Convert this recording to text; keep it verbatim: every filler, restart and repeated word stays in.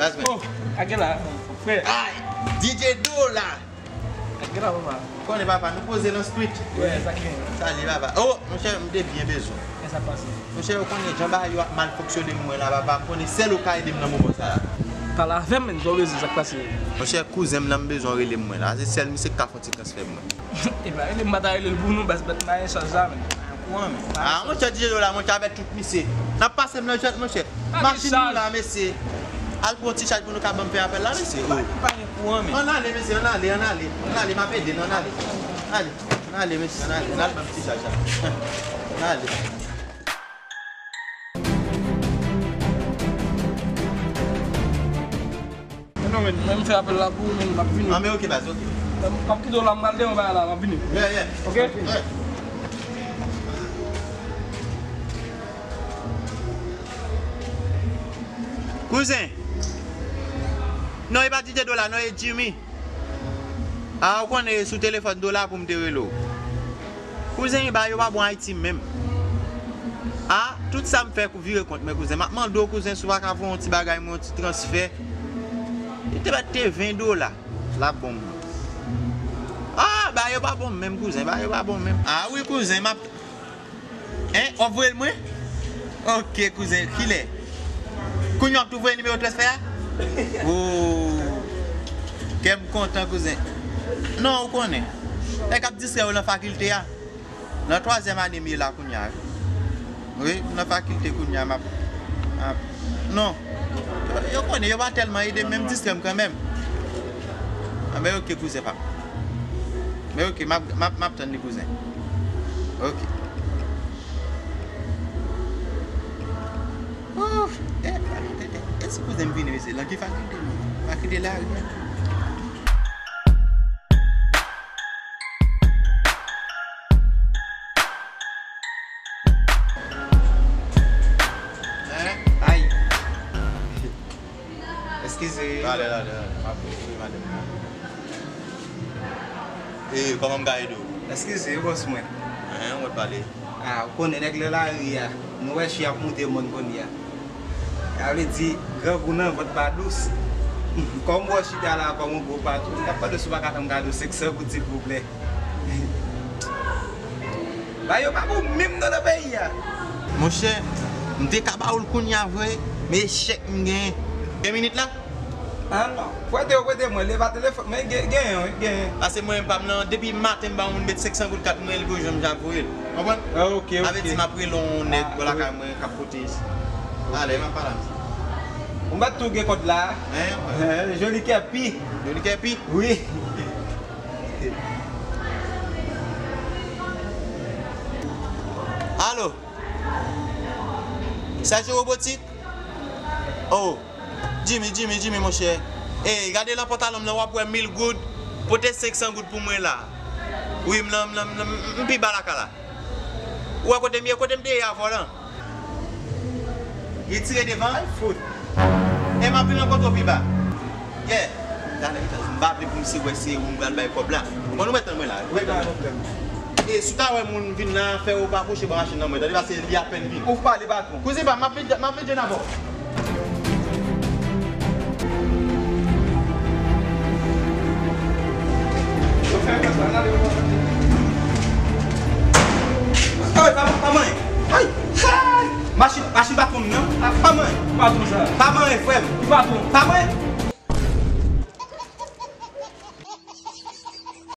Jasmine. Oh, ak gen la, frè. Ay, D J Dola. Ak gen la, papa. Konnen papa, nou poze nan street. Wè, sa k gen. Sa li papa. Oh, monchè, m te byen bezwen. Men sa k pase? Monchè, ou konnen jan bagay yo ap mal fonksyone pou mwen la, papa. M konnen sèl ou ka ede m nan moman sa la. Pale avè m, men, sa w bezwen, sa k pase? Monchè, kouzen m nan m bezwen w rele m mwen la. Se sèl misye k ka fè yon ti transfè pou mwen. Epa, rele m, m pa ta rele l pou nou, baz, bèt mayen chaj la, men. Kouran, men. Ah, monchè, D J Dola, monchè, avèk tout misye. N ap pase m nan jwèt, monchè. Machin nou la, mesye. Al pran ti chaj pou nou ka ban m fè apèl la, mesye. Oh. Pa gen kouran, men. Ann ale, mesye, ann ale, ann ale. Ann ale, m ap ede n, ann ale. Ann ale, ann ale, mesye, ann ale. Ann al ban m ti chaj la. Ann ale. Non, men, men m fè apèl la pou ou, men m ap vini. Ah, men ok, baz, ok. M ap kite w la, m pral deyò bay la, m ap vini. Yeah, yeah. Ok? Yeah. Kouzen. Non, e pa D J Dola, non, e Jimmy. Ah, ou konnen sou telefòn Dola pou m te rele w. Kouzen, bagay yo pa bon Ayiti menm. Ah, tout sa m fè kou vire kont mwen, kouzen. M ap mande w, kouzen, si w pa ka voye yon ti bagay mwen, yon ti transfè. Li te mèt te ven dola. L ap bon mwen. Ah, bagay yo pa bon menm, kouzen. Bagay yo pa bon menm. Ah wi, kouzen, m ap Hein, w ap voye l mwen? Ok, kouzen, kilè? Kounye a w ap tou voye nimewo transfè a? Oh, kè m kontan, kouzen. Non, ou konnen. Nèg ap distrè yo nan fakilte a. Nan twazyèm ane m ye la kounye a, wi. Wi, m nan fakilte kounye a, m ap, m ap, non. Yo konnen, yo pa tèlman ede m, men m distrè m kanmenm. Ah, men ok, kouzen pa m. Men ok, m ap, m ap, m ap tann li, kouzen. Ok. Ouf! E, e, e, e, e si kouzen m vini, mesye, nan ki fakilte li? Fakilte lari a? Hein? Ay! Eskize. Talè, talè, talè. M ap retire madanm nan. E, kòman m ka ede w? Eskize, bòs mwen. Hein, mwen pale. Ah, ou konnen nèg nan lari a. Nou wè chi ap moute mòn kounye a. Sa vle di, grangou nan vant pa dous. Kòm w chita la, kòm yon gwo patwon, m t ap mande si w pa ka fè m kado senk san goud, silvouplè. Bagay yo pa bon menm non nan peyi a. Monchè, m te ka ba ou l kounye a vre, men echèk m genyen. Gen minit la? Ah non. Prete yo prete mwen, li pa telefòn, men gen, genyen, wi, genyen. Pase mwen menm pa m nan, depi maten m ba yon moun met senk san goud kat mwen, li gon jan m ja voye l. Konprann? Ah, ok, ok. Sa vle di m ap rele yon nèg bò lakay mwen k ap pote. Alè, m ap pale avè w. Ou mèt tou gen kòd la. Hein? Hein, joli kè pi. Joli kè pi? Wi. Alo? Sergio Robotique? Oh, Jimmy, Jimmy, Jimmy, monchè. Ey, gade nan pantalon m nan, w ap wè mil goud. Pote senk san goud pou mwen la. Wi, m nan, m nan, m nan, m pi ba lakay la. Ou wè kote m ye, kote m te ye avè w lan? Retire devan. Ay, fout. E m ap vin rankontre w pi ba. Yeah. Talè, m pa vle pou misye wè se ou m pral bay kòb la. Bon, nou mèt tann mwen la. Wi, pa gen pwoblèm. E si w ta wè moun vin la, fè w pa pwoche bò machin nan mwen, tande, pase li apèn vin. Ou pale, patwon. Kouzen pa m, m ap vin, m ap vin jwenn avè w. Ay, pa, pa manyen. Ay, ay. Machin, machin patwon m nan. Pa manyen. Patwon sa. Pa manyen, frè m. Patwon. Pa manyen.